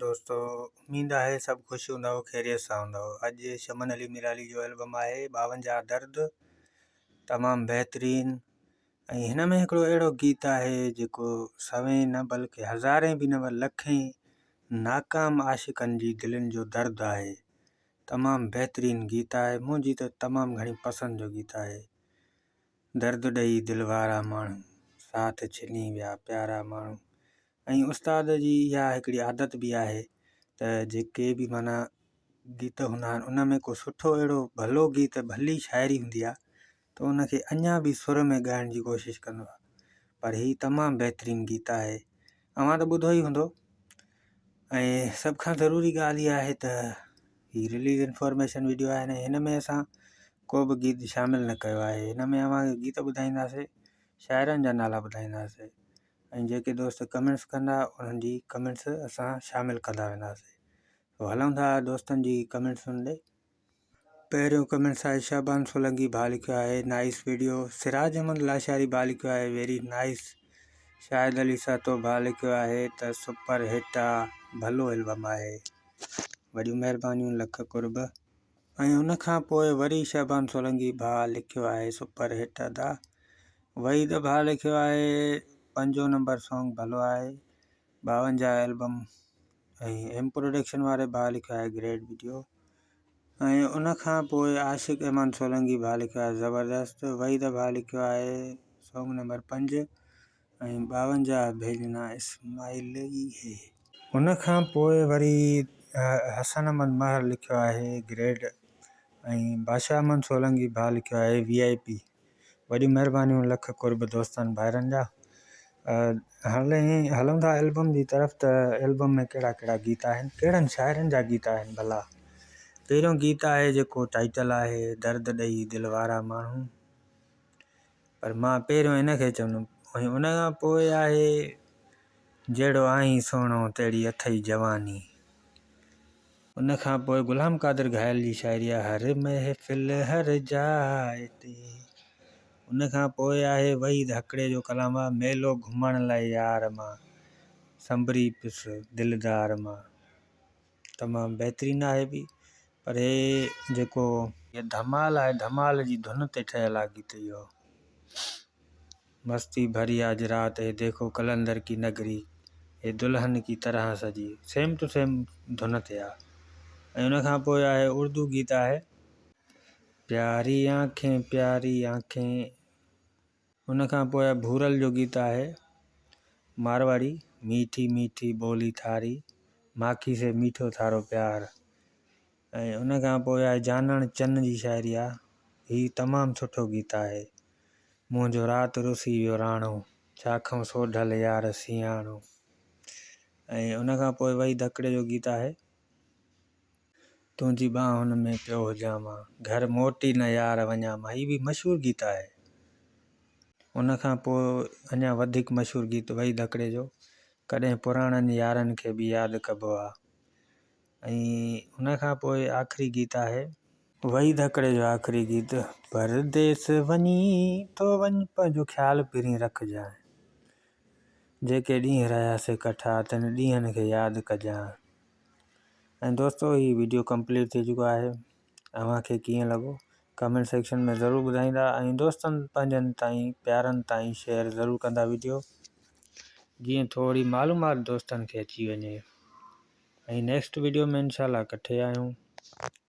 دوستو اميد آهي سڀ خوش هوندؤ خيريت سان هوندؤ اڄ شمن علي ميرالي جو البم آهي 52 درد تمام بهترين ۽ هن ۾ هڪڙو اهڙو گيت آهي جيڪو سوين نه بلڪه هزارين به نه پر لکين ناڪام عاشقن جي دلين جو درد آهي تمام بهترين گيت آهي منهنجي ته تمام گهڻي پسند جو گيت آهي درد ڏئي دل وارا ماڻهو ساٿ ڇني ويا پيارا ماڻهو ۽ استاد جي اها هڪڙي عادت به آهي ته جيڪي به معنيٰ گيت هوندا آهن ان ۾ ڪو سٺو اهڙو ڀلو گيت ڀلي شاعري هوندي آهي ته ان کي اڃا به سر ۾ ڳائڻ جي ڪوشش ڪندو آهي پر هي تمام بهترين گيت آهي اوهان ته ٻڌو ئي هوندو ۽ سڀ کان ضروري ڳالهه اها آهي ته هي رليز انفارميشن ويڊيو آهي ۽ هن ۾ اسان ڪو به گيت شامل نه ڪيو آهي هن ۾ اوهان کي گيت ٻڌائينداسي شاعرن جا نالا ٻڌائينداسي ۽ جيڪي دوست ڪمينٽس ڪندا انهن جي ڪمينٽس اسان شامل ڪندا وينداسي سو هلون ٿا دوستن جي ڪمينٽسن ڏي. پهريون ڪمينٽس آهي شعبان سولنگي ڀاء لکيو آهي نائيس ويڊيو، سراج احمد لاشاري ڀاء لکيو آهي ويري نائيس، شاهد علي سهتو ڀاء لکيو آهي ته سپر هٽ آ ڀلو البم آهي. وڏيون مهربانيون لک قرب. ۽ ان کان پوء وري شعبان سولنگي ڀاء لکيو آهي سپر هٽ ادا. وحيد ڀاء لکيو آهي پنجون نمبر سانگ ڀلو آهي. 52 البم ۽ ايم پروڊڪشن واري ڀاء لکيو آهي گريٽ وڊيو ۽ ان کان پوء عاشق احمد سولنگي ڀاء لکيو آهي زبردست وحيد ڀاء لکيو آهي سانگ نمبر 5 ۽ 52 ڀيجنا اسماعيل ئي هي. ان کان پوء وري حسن احمد مهر لکيو آهي گريڊ ۽ بادشاهه احمد سولنگي ڀاء لکيو آهي وي آء پي. وڏيون مهربانيون لک قرب دوستن ڀائرن جا. هاڻي هلون ٿا البم جي طرف ته البم ۾ ڪهڙا ڪهڙا گيت آهن ڪهڙن شاعرن جا گيت آهن ڀلا. پهريون گيت آهي جيڪو ٽائيٽل آهي درد ڏئي دل وارا ماڻهو. پر مان پهريون ان کي چوندم ۽ ان کان پوء آهي جهڙو آهين سهڻو تهڙي اٿئي جواني. ان کان پوء غلام قادر گهايل جي شاعري آهي هر محفل هر جاء تي. ان کان پوء آهي وحيد هڪڙي جو ڪلام آهي ميلو گهمڻ لاء يار مان سنبري پيس دلدار مان. تمام بهترين آهي به پر هي جيڪو. هي ڌمال آهي ڌمال جي ڌن تي ٺهيل آهي گيت اهو. مستي ڀري آج رات هي ديکو قلندر ڪي نگري هي دلهن ڪي طرح سجي سيم ٽو سيم ڌن تي آهي ۽ ان کان پوء آهي اردو گيت آهي. پياري آنکين پياري آنکين ان کان پوء ڀورل جو گيت آهي مارواڙي ميٺي ميٺي ٻولي ٿاري ماکي سي ميٺو ٿارو پيار ۽ ان کان پوء آهي جانڻ چن جي شاعري آ هي تمام سٺو گيت آهي منهنجو رات رسي ويو راڻو ڇا کئون سوڍل يار سياڻو ۽ ان کان پوء وحيد ڌڪڙي جو گيت آهي. تنهنجي ٻانهن ۾ پيو هجان مان، گهر موٽي نه يار وڃان مان هي به مشهور گيت آهي. ان کان پوء اڃا وڌيڪ مشهور گيت وحيد ڌڪڙي جو ڪڏهن پراڻن يارن کي به ياد ڪبو آ ۽ ان کان پوء آخري گيت آهي. وحيد هڪڙي جو آخري گيت پرديس وڃين ٿو وڃ پنهنجو خيال پرين رکجانء جيڪي ڏينهن رهيا سي ڪٺا تن ڏينهن کي ياد ڪجانء ۽ دوستو هي ويڊيو ڪمپليٽ ٿي چڪو آهي اوهان کي ڪيئن لڳو ڪمينٽ سيڪشن ۾ ضرور ٻڌائيندا ۽ دوستن پنهنجن تائين پيارن تائين شيئر ضرور ڪندا ويڊيو جيئن ٿوري معلومات دوستن کي اچي وڃي ۽ نيڪسٽ ويڊيو ۾ انشاء الله ڪٺي آهيون.